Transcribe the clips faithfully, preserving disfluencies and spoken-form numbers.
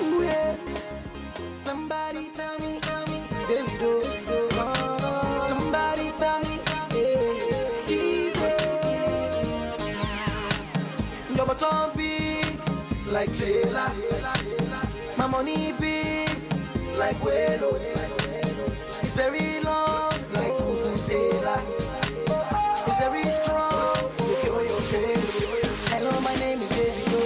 Ooh, yeah. Somebody tell me, tell me, Davido. Somebody tell me, yeah, she's it. Your bottom big like trailer. My money big like Welo. It's very long like Fufuzela. It's very strong. Hello, my name is Davido.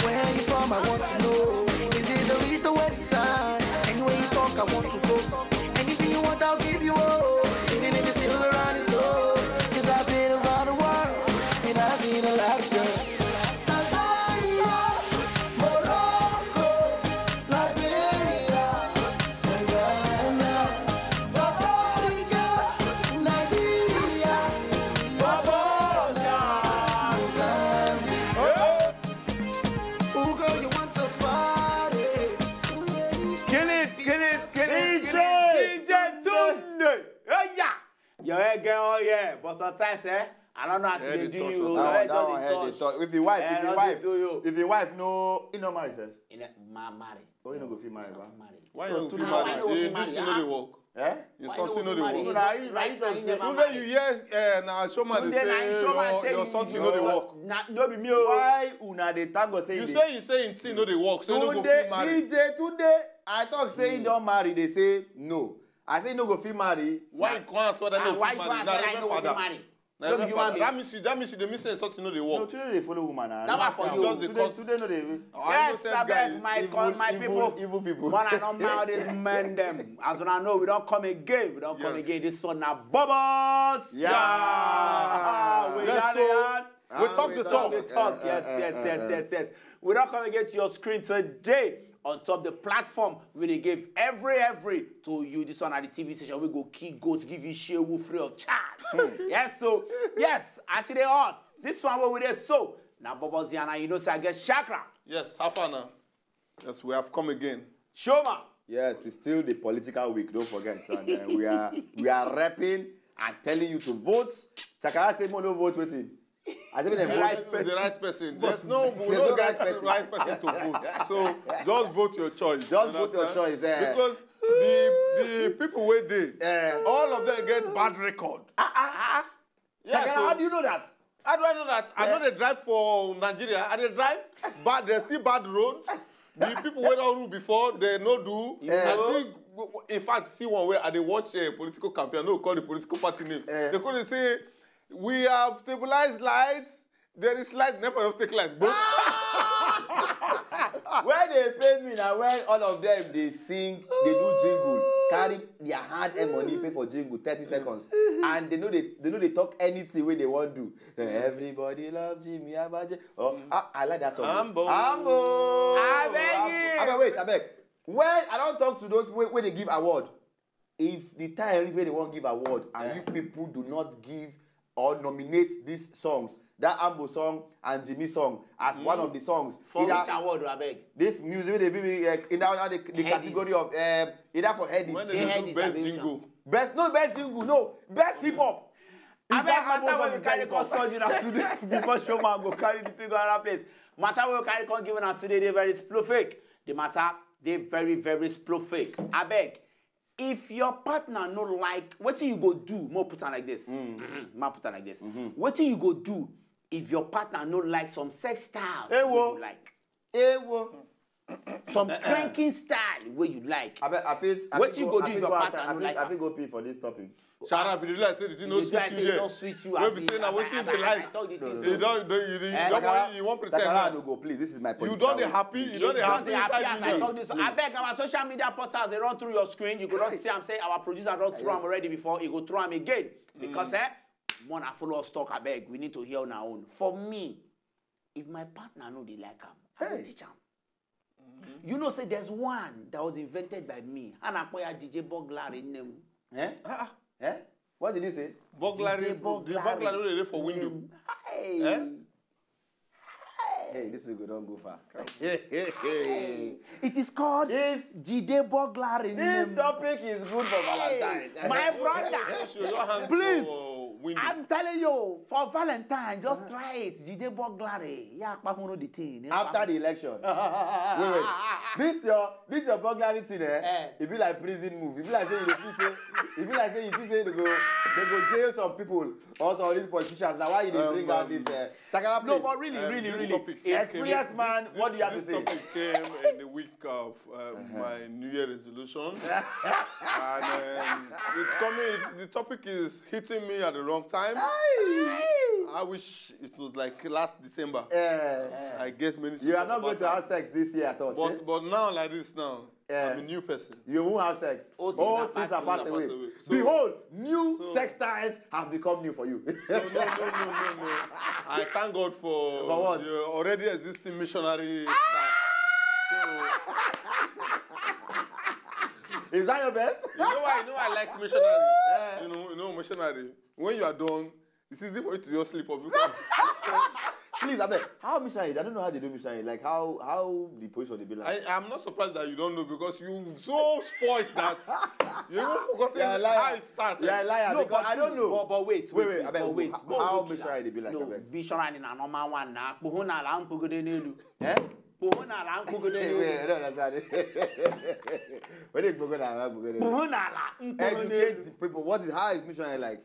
Where you from? I want to know. Is it the east or west side? Anywhere you talk, I want to go. Anything you want, I'll give you all. Even if it's still around the store. Cause I've been around the world and I've seen a lot of girls. Tanzania, Morocco, Liberia, Ghana, South Africa, Nigeria, Botswana, Mozambique. Ooh, girl, you want to party? Kill it, kill it, kill it, kill it. D J Tunde. Oh, yeah. Your head get all, yeah, but sometimes, eh, I don't know as Yeah, they the do touch you. Your head just dey touch. If your wife, Eh, if your nothing wife, do you. If your wife no, you no marry sef. You know, ma marry. Oh, you no go fit marry, ba? Marry. Why So you no fit today marry? Why you no fit This marry? Thing no dey work. Eh? Why you no fit marry? Una, you, na you talk say. Tunde, you hear, eh, na Shoma dey say your, your something no dey work. Na, no be me o. Why una dey thank God say You say, you say him thing no dey work, so you no go fit marry. Tunde, D J Tunde, I talk say he don marry, they say no. I say he no go fit marry. Why you come answer that no fit marry? Na Reverend Father. No be human being. That means you, that means you dey mean say something no dey work. No, Tunde dey follow woman na. That one for you. Just dey Tunde, cause Tunde no dey. Yes, abeg, my people. Evil people. One and all now, these men dem. As una know, we don come again. We don come again. This one na Bubbles. Yeah. We got it. We talk the talk. Talk. Yes, yes, yes, yes, yes. We don come again to your screen today on top the platform. We dey give every, every to you. This one at the T V station. We go kill goats, give you shewu free of charge. Yes, so, yes, as e dey hot. This one wey we dey so, na Bobo Ziana, you know say I get chakra. Yes, how far now? Yes, we have come again. Shoma. Yes, it's still the political week, don't forget. And uh, we are we are repping and telling you to vote. Chakara say, "Mo no vote, wetin?" I say, "Make dem vote." The right person. There's no, we don't get the right person to vote. So just vote your choice. Just vote your choice, eh. Because the the people wey dey, all of them get bad record. Ah, ah, ah. Yeah, Chakara, so how do you know that? How do I know that? I no dey drive for Nigeria. I dey drive, but there's still bad road. The people wey don rule before, they no do. I think, in fact, see one way I dey watch a political campaign. I no call the political party name. They call it say, "We have stabilized lights. There is light. Never just take light." But where they pay me now, when all of them they sing, they do jingle, carry their hand and money, pay for jingle, thirty seconds, and they know they they know they talk anything where they want do. Everybody love Jimmy Abaje. Oh, I, I like that song. Ambo. Ambo. I beg you. I beg, wait, I beg. When I don't talk to those when, when they give award, if the time reach where they won't give award and you people do not give or nominate these songs, that Ambo song and Jimmy song as one of the songs, for which award, I beg? This music wey dey be uh, in that, that the, the category of uh, either for headies. When they do best jingle. Best, no best jingle, no best hip hop. Abeg, matter wey we carry come song una today before Showman go carry the thing go another place. Matter wey we carry come give una today dey very splofake. The matter dey very very splofake. Abeg, if your partner no like, wetin you go do? Mo put am like this. Mm-hmm. Ma put am like this. Mm-hmm. Wetin you go do if your partner no like some sex style wey you like? Ewo. Some cranking style wey you like. Abeg, I fit, I fit go, I fit go outside, I fit, I fit go pee for this topic. Shara, be like say the thing no sweet you there. Wey be say na wetin you dey like. You don, you don, you don, you wan pretend now. Sakara no go, please. This is my political. You don dey happy, you don dey happy inside me. Abeg, our social media portals dey run through your screen. You go don see am say our producer don throw am already before. He go throw am again because eh, more na follow us talk. Abeg, we need to hear una own. For me, if my partner no dey like am, I go teach am. You know say there's one that was invented by me. Ana koya D J Burglary name. Eh? Ah, ah. Eh? What did he say? Burglary. D J Burglary. The burglary wey dey for window. Hey. Eh? Hey, this week we don go far. Hey, hey, hey. It is called this Jide Burglary. This topic is good for Valentine. My brother. Please. Windy. I'm telling you, for Valentine, just try it. Jide burglary. Yeah, kpahunu the thing. After the election. Wait, wait. This your this your burglary thing, eh? Eh. It be like prison move. It be like say you dey feel say, it be like say you think say they go they go jail some people or some of these politicians. Now why you dey Um, bring out um, this uh, Shakara No, place? But really, Um, really, this really, topic eh, came Experience man, what do you have to This say? Topic came in the week of uh, my New Year resolution, and um, it's coming. The topic is hitting me at the wrong time. I wish it was like last December. Uh, I guess many. you are things not going about to have that. Sex this year at all. But but now like this now, Yeah. I'm a new person. You won't have sex. Old things All are things are passing. passed Things are away. passed away. So- Behold, new So- sex times have become new for you. So no, no, no, no, no. I thank God for, For what? The already existing missionary. So, Is that your best? you know why? You know I like missionary. Eh. You know, you know missionary. When you are done, it's easy for you to just sleep off because Please, I beg. How missionary? I don't know how they do missionary. Like how how the position they be like. I, I'm not surprised that you don't know because you so spoiled that you even forgotten You're a liar. How it started. You're a liar No, because but I don't know. But, but wait, Wait, wait, wait, I beg. but wait, How, but how wait, missionary they be like? No, I beg. Missionary na normal one na. Kpuhụ n'ala mkpugode n'elu. Eh? Kpuhụ n'ala mkpugode Wait, wait, n'elu. I don't understand. When they go now, go there. Kpuhụ n'ala mkpugode n'elu. Educate the people. What is how is missionary like?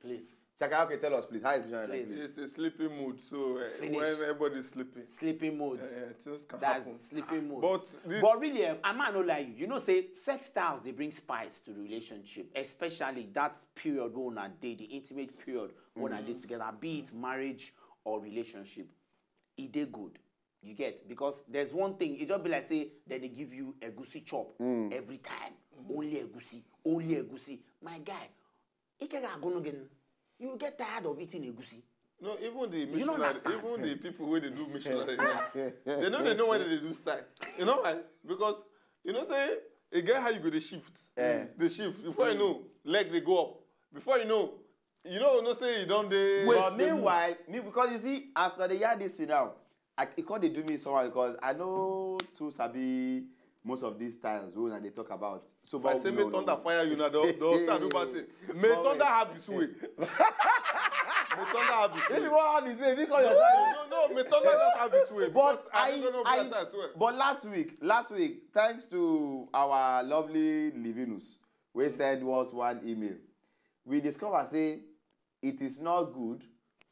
Please, Chaka, okay, tell us please. How is missionary like? Please. This? It's a sleeping mood. So uh, It's finished. When everybody's sleeping, sleeping mode. uh, things can That's happen. Sleeping mode. But the, But really, um, I'm not gonna lie you. You know, say sex styles they bring spice to the relationship, especially that period when I date, the intimate period when I date together, be it marriage or relationship. It dey good. You get because there's one thing. It just be like say then they give you egusi chop every time. Only egusi, only egusi. My guy, ike ga-agụnụ gị. You get tired of eating egusi. No, even the You don't missionary, understand. Even the people where they do missionary, now, they know they know when they do style. You know why? Because you know say a guy how you go the shift, Eh. The shift. Before you know, leg they go up. Before you know, you know no say you don't dey. But meanwhile, me because you see, as I dey yarn this thing now, I, it come dey do me somehow because I know too sabi most of these styles wey una dey talk about. So If I but say no, may no, thunder no. Fire you now, they'll, they'll start do bad thing. May But thunder wait. Have his way. May thunder have his If you way. want have his way, if you call No, yourself. no, no, may thunder just have his way. But Because I I, don't know I, what I swear. But last week, last week, thanks to our lovely Livinus, we send us one email. We discover say it is not good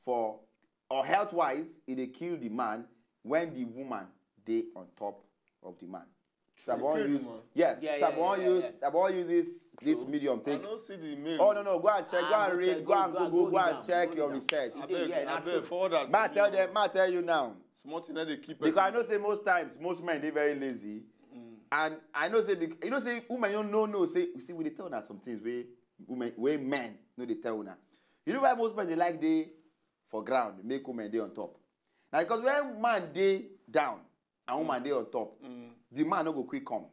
for or health wise, it dey kill the man when the woman dey on top of the man. So I Dey wan kill the use man. Yes. Yeah, So I yeah, wan yeah, use yeah. I wan use this this So, medium I take. Don't see the mail. Oh no no, go and check, go Ah, and go read, check, go and go, Google, go, go go and down, check go your down. research. I I dey beg, here, I na beg, true. forward that. Ma To tell me. them, ma tell you now. Small thing that they keep. Because I Person. Know say most times most men dey very lazy, and I know say bec- you know say women you no know say you see we dey tell una some things wey women wey men no dey tell una. You know why most men dey like dey for ground make women dey on top? Na because when man dey down and woman dey on top, the man no go quick come.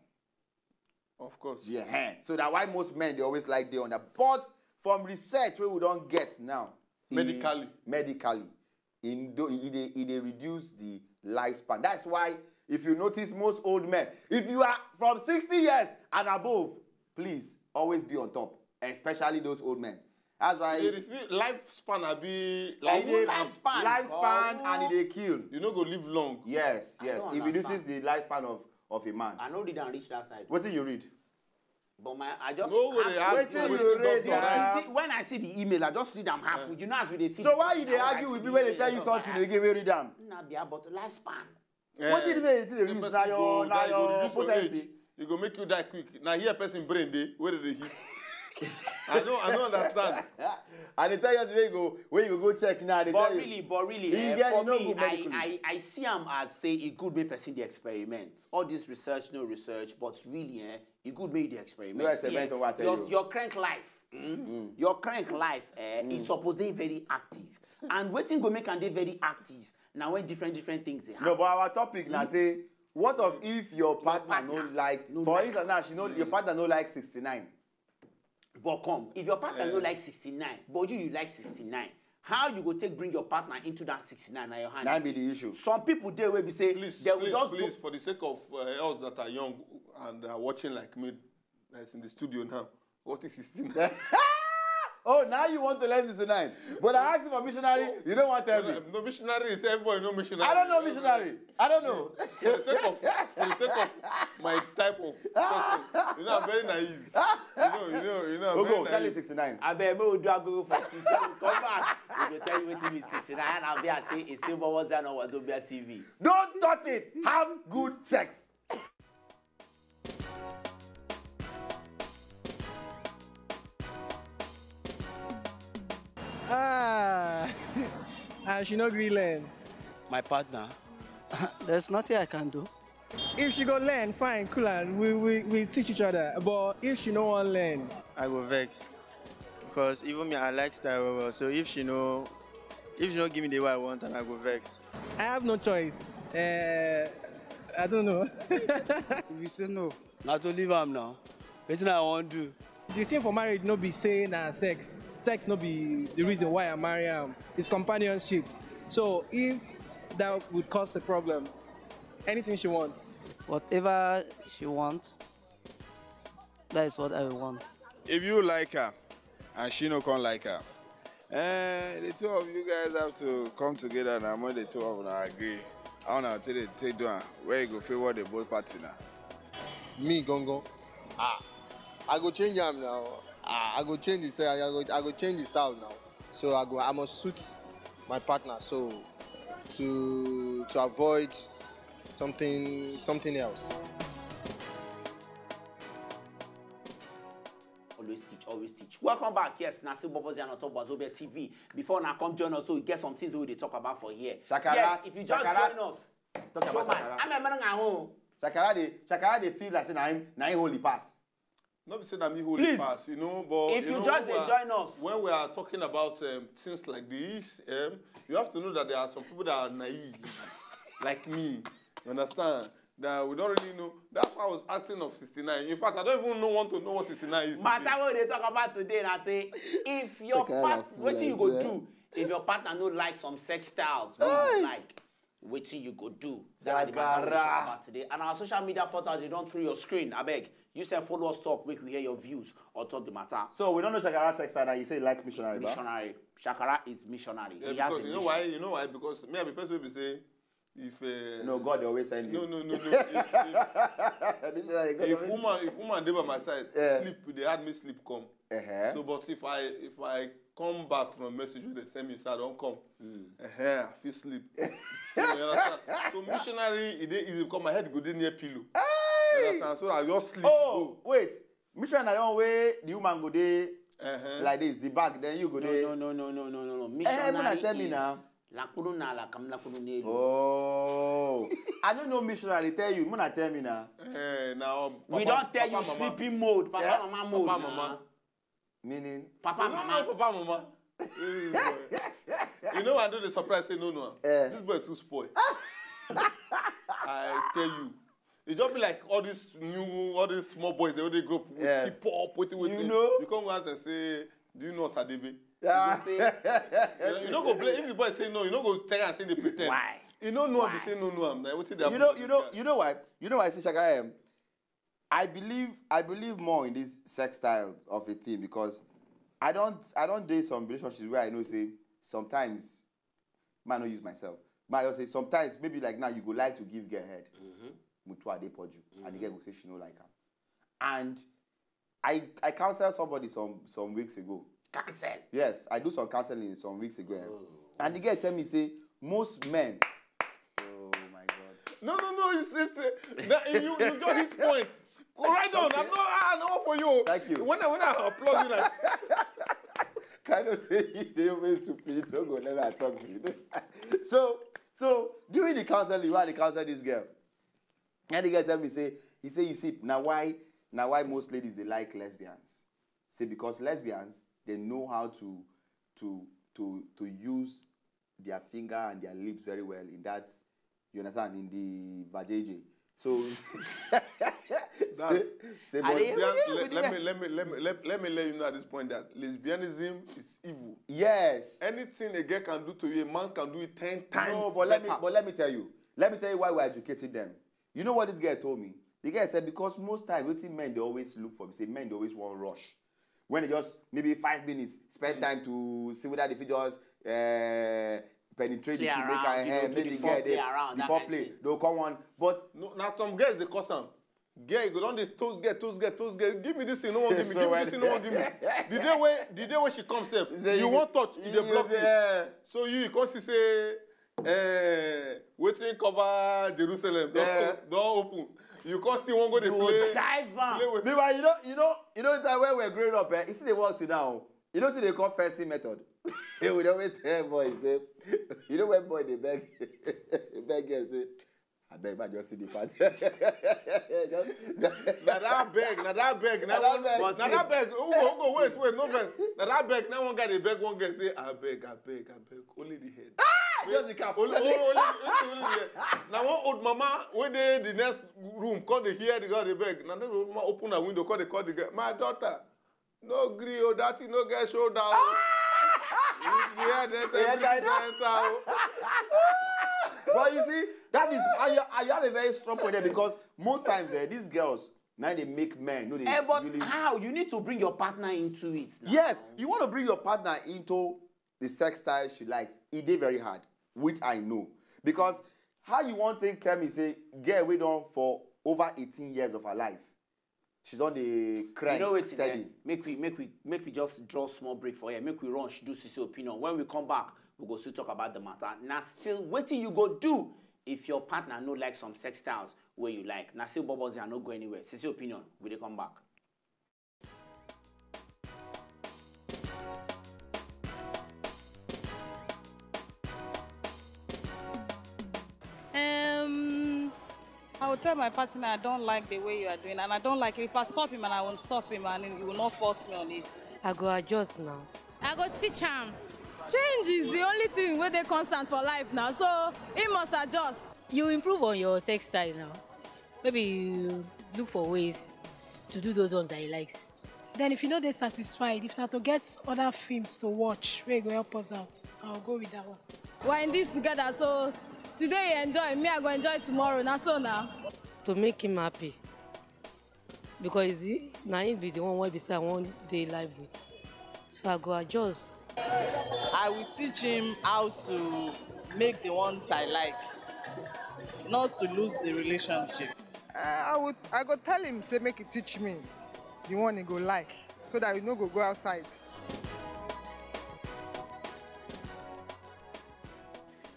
Of course. Yeah, eh. So that why most men dey always like dey on that. But from research wey we don get now, e- Medically. medically, e do e dey e dey reduce the lifespan. That's why if you notice most old men, if you are from sixty years and above, please always be on top, especially those old men. That's why They refi- lifespan abi like, like dey- lifespan. lifespan Oh. And e dey kill. You no go live long. Yes, I yes. don't It reduces understand. The lifespan of of a man. I know they don't reach that side. Wetin you read? But my, I just No worry, have I to- Wetin wetin you read doctor- When I now? see- When I see the email, I just read them half. You know as we dey see. So why you dey Now I argue see with the me when they email, tell you I something just- again wey read am? Nah, be about lifespan. Eh, Wetin the thing dey the use person na your go na die, go your reduce your potency? Age. You go make you die quick. Now here person brain dey where they hit. I don't I don't understand. I dey tell you say you go when you go check now. They But tell you. Really, but really, You eh, get- for you no me, go medically. I, I, I see am as say e good make person dey experiment. All this research, no research, but really, eh, e good make you dey experiment. No experiment, See, eh, what I tell your, you. Your crank life, mm, your crank life, eh, e suppose dey very active. And wetin go make am dey very active na when different different things dey happen. No, but our topic na say, what of if your partner no partner like? No For like. Instance, now she no your partner no like sixty-nine. But come, if your partner no Eh. Like sixty-nine, but you you like sixty-nine, how you go take bring your partner into that sixty-nine na your hand? That be the issue. Some people dey wey be say Please, they will please, just please, go. For the sake of uh, us that are young and are watching like me, that's in the studio now, what is sixteen? Oh, now you want to learn sixty-nine. But I asked you for missionary, you don't want to tell me. No, missionary is everybody know missionary. I don't know missionary. I don't know. For the sake of, for the sake of my type of person, you know, I'm very naive. You know, you know, you know. I'm Ogo, very tell him naive. sixty-nine. Abeg, make we do agogo for sixty-seven. Come back. We go tell you wetin be sixty-nine. And I'll be at it. It's still Bobo Zano Wazobia T V. Don't touch it. Have good sex. Ah, and she no gree learn. My partner, there's nothing I can do. If she go learn, fine, cool, and we, we, we teach each other. But if she no wan learn, I go vex. Because even me, I like style well well. So if she no, if she no give me the way I want, and I go vex. I have no choice. Uh, I don't know. If you say no, na to leave am now. Wetin I wan do? The thing for marriage no be say na sex. Sex no be the reason why I marry am. It's companionship. So if that would cause a problem, anything she wants. Whatever she wants, that is what I want. If you like her and she no come like her, eh, the two of you guys have to come together now. When the two of them agree, I wanna take it, take down where you go favour the both party now. Me gongo, ah, I go change am now. Ah, I go change the style. I go, I go change the style now. So I go, I must suit my partner. So to to avoid something something else. Always teach, always teach. Welcome back. Yes, na still Bobo Zano on top Wazobia T V. Before now, come join us. So we get some things we dey talk about for here. Shakara, Yes, if you just Shakara. join us, Talk about show my. Shakara. I'm a man at home. Shakara dey Shakara dey feel like say na him na him holy pass. No be say na me holy Please, pass, you know, but if you you know, just when dey we are- join us. When we are talking about um, things like this, um, you have to know that there are some people that are naive, like me. You understand? That we don't really know. That's why I was asking of sixty-nine. In fact, I don't even know want to know what sixty-nine is. Matter again. What we dey talk about today na say if your Shakara part full wetin you as go well. Do if your partner no like some sex styles wey Hey! You like, wetin you go do. That na the matter we dey talk Shakara. About today. And our social media portals, you don through your screen. Abeg, you sef follow us talk make we hear your views on top the matter. So we don't know Shakara sex style. Now you say he likes missionary, ba? Missionary. Shakara is missionary. Yeah, He has because a you know mission. Why? You know why? Because me, I be person wey be say if uh, No, God dey always send you. No, no, no, no. If, if, Missionary, God dey if always. Woman, if woman dey by my side, Yeah. Sleep dey hard me sleep come. Uh-huh. So, but if I if I come back from message wey dem send me, say I don come. Uh-huh, I fit sleep. So, you understand? So missionary, e dey easy because my head go dey near pillow. You understand? So I just sleep. Oh, Go. Wait. Missionary na the one wey the woman go dey Uh-huh. like this, the back, then you go dey. No, no, no, no, no, no, no. Eh, una Missionary tell me is now. Lakpuru na lakam lakpuru n'elu. Oh, I don't know missionary. Tell you, when I tell me now. Eh, now We papa, don't tell you papa, mama. Sleeping mode, papa, Yeah. Mama mode. Papa, Na. Mama. Meaning, Papa, You don't Mama. know Papa, Mama. This boy. You know I do the surprise say no, no. Eh. This boy too spoil. I tell you. It just be like all these new, all these small boys, they only grow up with Yeah. Hip hop, waiting, waiting. You know? You come go ask and say, "Do you know Osadebe?" Yeah. Say, You know, you no go blame if the boy say no. You no go tell and say they pretend. Why? You no know am. Why? Be say no, no am. Now, wetin dey You know, happen you to know, this guy? You know why? You know why I say Shakara M. I believe, I believe more in this sex style of a thing because I don't, I don't date some relationships where I know say sometimes, man, I don't use myself. Man, I just say sometimes maybe like now you go like to give girl head, mutual dey poju, and the girl go say she no like am, and I, I counseled somebody some, some weeks ago. Cancel. Yes, I do some counseling some weeks ago, eh, and the girl tell me say most men. Oh my God. No, no, no. It's it's uh, that, you you just hit point. Go right on. I'm not. I'm not for you. Thank you. When I when I applaud you like Kind of say you dey always stupid. No go never talk to you. So so during the counseling, why the counsel this girl? And the girl tell me say he say you see now why now why most ladies they like lesbians. Say because lesbians they know how to to to to use their finger and their lips very well in that, you understand, in the vajayjay. So say, say, Are but, they- Lesbian- we let, do let that. me let me let me let, let me let you know at this point that lesbianism is evil. Yes. Anything a girl can do to you, a man can do it ten times. No, but let me Better. But let me tell you. Let me tell you why we're educating them. You know what this girl told me? The girl said because most times wetin men they always look for, say men they always want rush. When they just maybe five minutes, spend time to see whether they fit just uh, penetrate the thing, make her hair, make the girl dey before play. They'll come on, but no, now some girls they cause am. Girl, you go don dey toast girl, toast girl, toast girl. Give me this thing, no one give me. Give me this thing, no one give me. The day when the day when she comes, sef, you wan touch, you dey block me. So you, you come see say eh, wetin cover Jerusalem don, don open. You come still wan go dey play. Dive am. Meanwhile, you know, you know, you know the time when we were growing up, eh, you see the work till now. You know, till they call fencing method. We don't wait tell boys, eh, you know when boy they beg, beg girl say, "I beg, man, just see the party." Just- Na that beg, na that beg, na that beg. Na that beg. Who go, who go, wait, wait, no vex. Na that beg. Now one guy dey beg one girl say, "I beg, I beg, I beg, only the head." Ah, just the cap. Only, only, only, only the head. Now one old mama wey dey the next room come dey hear the girl dey beg. Now the old mama open her window, come dey call the girl, "My daughter, no gree o, that thing no get shoulder o." If the head enter, everything go enter o. But you see, that is how you, how you have a very strong point there, because most times, eh, these girls now they make men. No, they Eh, but really how? You need to bring your partner into it now. Yes, you want to bring your partner into the sex style she likes. It dey very hard, which I know. Because how you want to tell me, say, girl, we don for over eighteen years of her life, she don dey cry. You know wetin, steady. Eh? Make we, make we, make we just draw small break for here. Make we run, do Sisi opinion. When we come back, we go still talk about the matter. Now, still, wetin you go do if your partner no like some sex styles where you like? Now, still, Bubbles, I no go anywhere. Sisi opinion, we dey come back. Um, I will tell my partner I don't like the way you are doing, and I don't like it. If I stop him, and I won't stop him, and he will not force me on it. I go adjust now. I go teach him. Change is the only thing where they constant for life now, so he must adjust. You improve on your sex style now. Maybe you look for ways to do those ones that he likes. Then if you know they satisfied, if not to get other films to watch, where you go help us out, I'll go with that one. We're in this together, so today you enjoy, me I go enjoy tomorrow. Now so now. To make him happy, because he, now he be the one where beside one day life with. So I go adjust. I will teach him how to make the ones I like, not to lose the relationship. Uh, I would, I go tell him say make he teach me the one he go like, so that he no go go outside.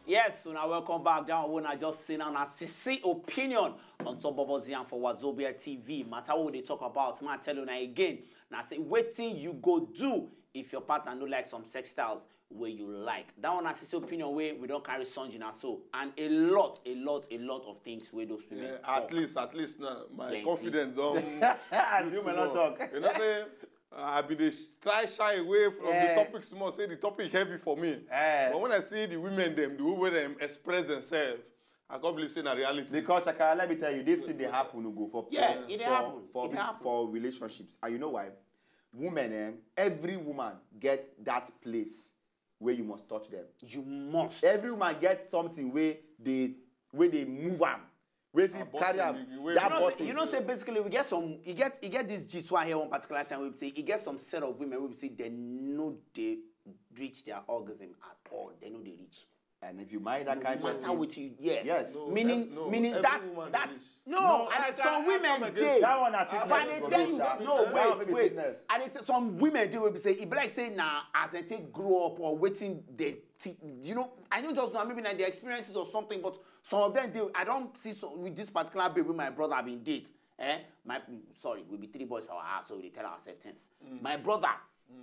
Yes, so now welcome back. That one I just say now na Sisi opinion on top of us here for Wazobia T V. Matter what they talk about, man, tell you now again. Now say wetin you go do if your partner no like some sex styles where you like. That one na Sisi opinion where we don't carry Sonji now so, and a lot, a lot, a lot of things where those women. Yeah, talk. At least, at least now my Plenty. Confidence don't. You may not talk. You know say I be dey try shy away from the topic small, say the topic heavy for me. But when I see the women them, the way them express themselves, I can't believe say na reality. Because Shakara, let me tell you, this thing they happen, go for yeah, for, it for, happen. For, it happen. For relationships, and you know why? Women, eh, every woman get that place where you must touch them. You must. Every woman get something where they, where they move am. Wey fit carry am that button. You know say basically we get some, e get, e get this gist wey I hear one particular time wey be say e get some set of women wey be say dem no dey reach their orgasm at all, dem no dey reach. And if you marry that kind person, no matter wetin you, yes, yes, meaning, meaning that, that no, and some women dey. That one na sickness. But I dey tell you, no, wait, wait. And some women dey wey be say e be like say na as dem take grow up or wetin dem, you know, I no just know, maybe na their experiences or something, but some of them dey, I don see some, with this particular babe wey my brother bin date. Eh, my, sorry, we be three boys for our house, so we dey tell ourselves things. My brother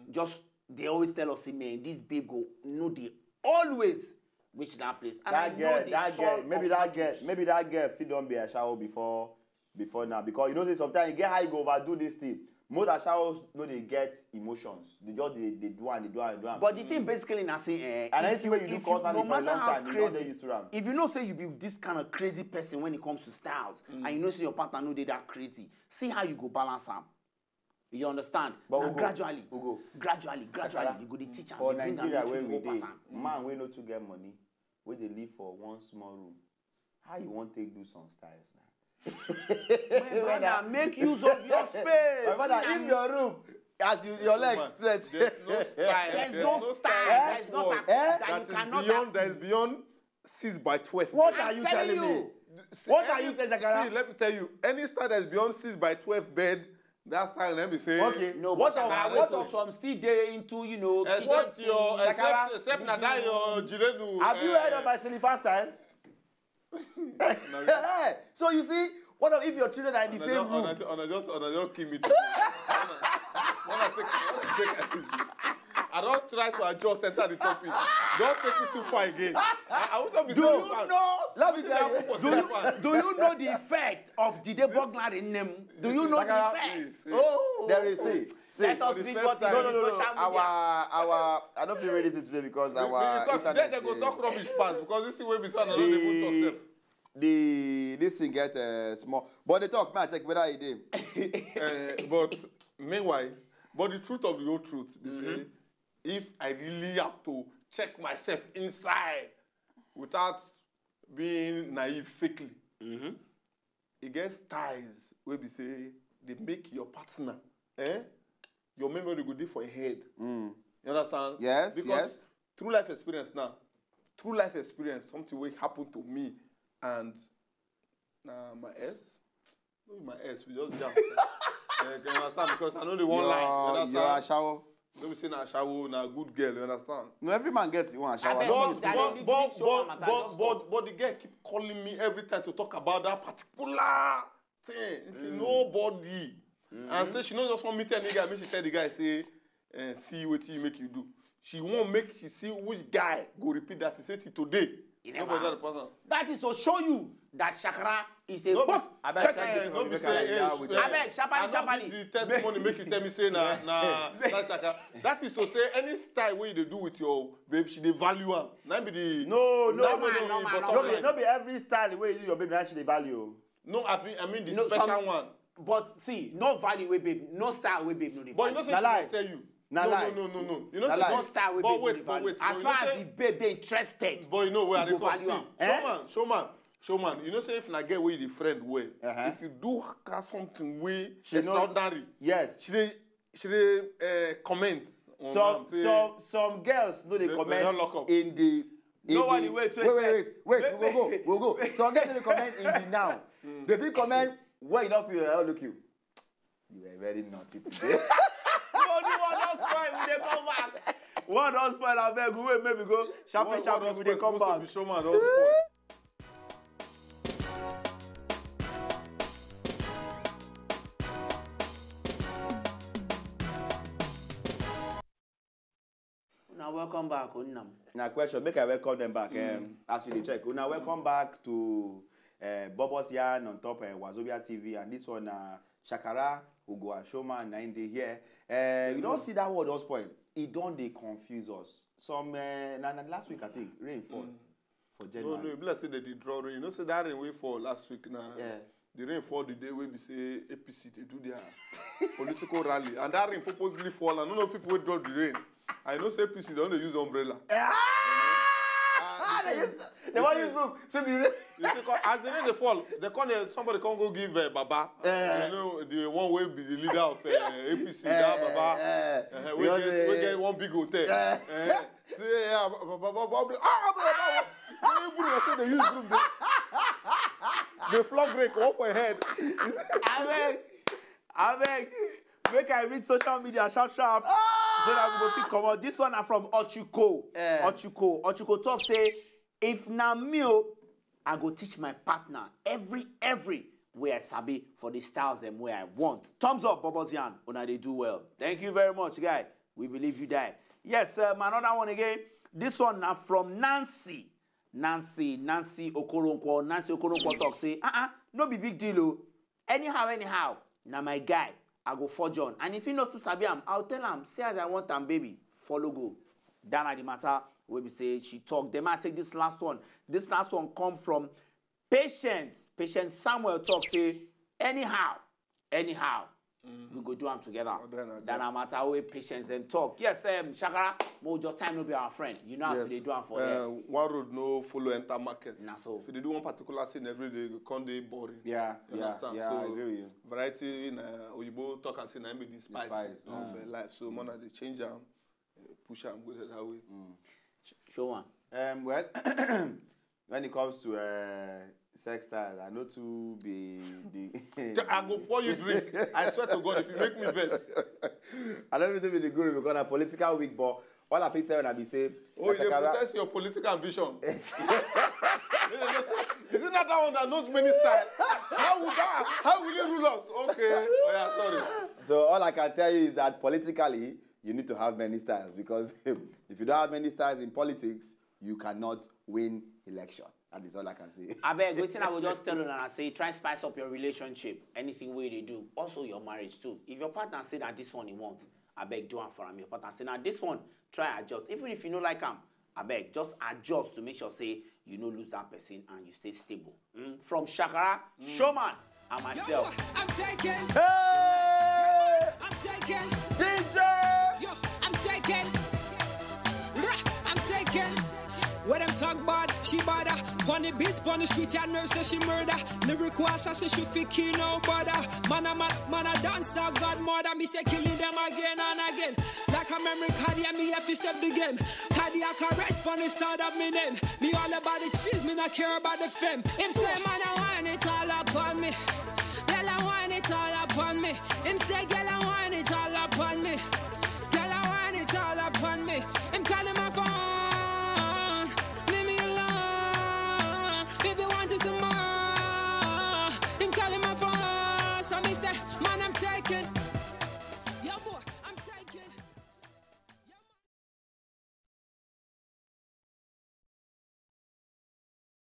just dey always tell us say, man, this babe go no dey always reach that place. And that girl, that girl, maybe that girl, maybe that girl fit don be ashawo before, before now, because you know say sometimes you get how you go overdo this thing. Most ashawos no dey get emotions. They just dey, dey do am, dey do am, dey do am. But the thing basically na say, eh, and anything wey you do constantly for a long time, you don dey used to am. If you know say you be this kind of crazy person when it comes to styles, and you know say your partner no dey that crazy, see how you go balance am. You understand? But na gradually, gradually, gradually, you go dey teach am, dey bring am, dey treat the whole pattern. Man wey no too get money, wey dey live for one small room, how you wan take do some styles now? My brother, make use of your space. My brother, if your room, As you, your legs stretch. There's no style. There's no style. There's no That is beyond. That is beyond six by twelve. What are you telling me? What are you telling, Shakara? See, let me tell you. Any style that is beyond six by twelve bed, that style, let me say. Okay. No, what of, what of some still dey into, you know, except your, except, except na that your Jiredu. Have you heard of my Silifan style? So you see, what if your children are in the same room? Una just, una just kill me today. Una take, una take it easy. I don try to adjust, enter the topic. Don't take it too far again. I, I will not be. Do you know? Let me tell you. Do you, do you know the effect of Jide burglary name? Do you know the effect? Oh, there is. See, see. Let us read what is on social media. Our, our, I don't feel ready to today because our internet. Because they go talk rubbish pass because this thing wey be so, I no dey even talk sef. The, this thing get, uh, small. But they talk, man, check whether e dey. Uh, but meanwhile, but the truth of the whole truth be say, if I really have to check myself inside without being naive, fakely, e get styles wey be say dey make your partner, eh, your memory go dey for your head. You understand? Yes, because yes. Through life experience now, through life experience, something wey happen to me and na my ex, no be my ex, we just jam. Eh, you understand? Because I no dey wan lie. You understand? Your ashawo. No be say na ashawo, na good girl, you understand? No, every man gets one ashawo. But, but, but, but, but, but the girl keep calling me every time to talk about that particular thing. Say nobody. And say she no just wan meet any guy, make she tell the guy say, eh, see wetin you make you do. She wan make she see which guy go repeat that. He say till today. Nobody don pass am. That is to show you that Shakara is a book. Abeg, check this one, make I yarn with you. Abeg, sharply, sharply. The testimony make you tell me say na, na, na Shakara. That is to say any style wey you dey do with your babe, she dey value am. Na be the no, no, no, no, no, no be every style wey you do your babe na she dey value. No, I mean, I mean the special one. But see, no value wey babe, no style wey babe no dey value. But you know say she must tell you. Na lie. No, no, no, no, no. You know say no style wey babe no dey value. As far as the babe dey interested, but you know where I dey come see. Showman, showman, showman. You know say if na girl wey you dey friend well, if you do her something wey extraordinary, yes, she dey, she dey, uh, comment. Some, some, some girls no dey comment in the. No one dey wait, wait, wait, wait, we go go, we go go. Some girls no dey comment in the now. They fit comment when you don feel, oh, look you. You were very naughty today. No, no, one don spoil, we dey come back. One don spoil, abeg, we wait, make we go. Sharply, sharply, we dey come back. Showman don spoil. Una welcome back, Onam. Na question, make I welcome them back. Um, as you dey check, una welcome back to, uh, Bubbles Yarn on top, uh, Wazobia T V, and this one na Shakara, Ugo and Showman na im dey here. Uh, you don see that word don spoil. E don dey confuse us. Some, uh, na, na last week, I think, rain fall for January. No, no, e be like say dem dey draw rain. You know say that rain wey fall last week na, yeah, the rain fall the day wey be say A P C dey do their political rally, and that rain purposely fall. I no know people wey draw the rain. I know say A P C don dey use umbrella. Ah! They wan use broom sweep the rain. You see, as the rain dey fall, they come there, somebody come go give, uh, Baba. Eh. You know, the one wey be the leader of, uh, A P C, that Baba. Eh, eh. Uh, wey get, wey get one big hotel. Eh. Eh. Say, yeah, Baba, Baba, Baba, ah, Baba, Baba. Even say they use broom, they, they flog rain, comot for your head. Abeg, abeg, make I read social media sharp sharp. So that we go fit comot. This one na from Ochuko. Eh. Ochuko. Ochuko talk say, if na me o, I go teach my partner every, every wey I sabi for the styles dem wey I want. Thumbs up, Bubbles Yarn. Una dey do well. Thank you very much, guy. We believe you die. Yes, um, another one again. This one na from Nancy. Nancy, Nancy Okoronkwo. Nancy Okoronkwo talk say, uh-uh, no be big deal o. Anyhow, anyhow, na my guy. I go forge on. And if he no too sabi am, I'll tell am, see as I want am, baby. Follow go. That na the matter wey be say she talk. Then I take this last one. This last one come from Patience. Patience Samuel talk say, anyhow, anyhow, We go do am together. Well done, well Then done. I'm at our patience and talk. Yes, um, Shakara, mo your time no be our friend. You know as Yes. they do am for Uh, here. One road no follow enter market. Na so. If you dey do one particular thing every day, you go come dey boring. Yeah, You yeah, understand? yeah, So, I agree with you. Variety in uh, Oyibo talk and say na im be the spice, spice, of uh, life. So man, I dey change am, uh, push am go that way. Show one. Um, well, when it comes to uh, sex style, I know to be the. I go pour you drink. I swear to God, if you make me vex. I don't even say be the guru because I'm political weak, but all I fit tell you, I be say. Oh, you dey Shakara- protest your political ambition. Is it not that one that knows many styles? How will that? How will you rule us? Okay. Oh yeah, sorry. So all I can tell you is that politically, you need to have many styles because if you don't have many styles in politics, you cannot win election. That is all I can say. Abeg, wetin I go just tell una na say try spice up your relationship, anything wey you dey do, also your marriage too. If your partner say na this one he want, abeg do am for am. Your partner say na this one, try adjust. Even if you no like am, abeg just adjust to make sure say you no lose that person and you stay stable. Mm, From Shakara, Showman, and myself. I'm taken, Hey! I'm taken, D J! yo, I'm taken. Rah, I'm taken. Where them talk bad, she bother. Pon the beats, pon the street, I know say she murder. Lyrical assassin, she fit kill no bother. Man, I'm a man, I dance, I got mother. Me say killing them again and again. Like a memory card, yeah, me have to step the game. Cardiac arrest, pon the sound of me name. Me all about the cheese, me not care about the fame. Him say, man, I want it all upon me. Girl, I want it all upon me. Him say, girl, I want it all upon me. Girl, I want it all upon me. Him calling my phone, leave me alone. Baby, want some more. Him calling my phone, so me say, man, I'm taking.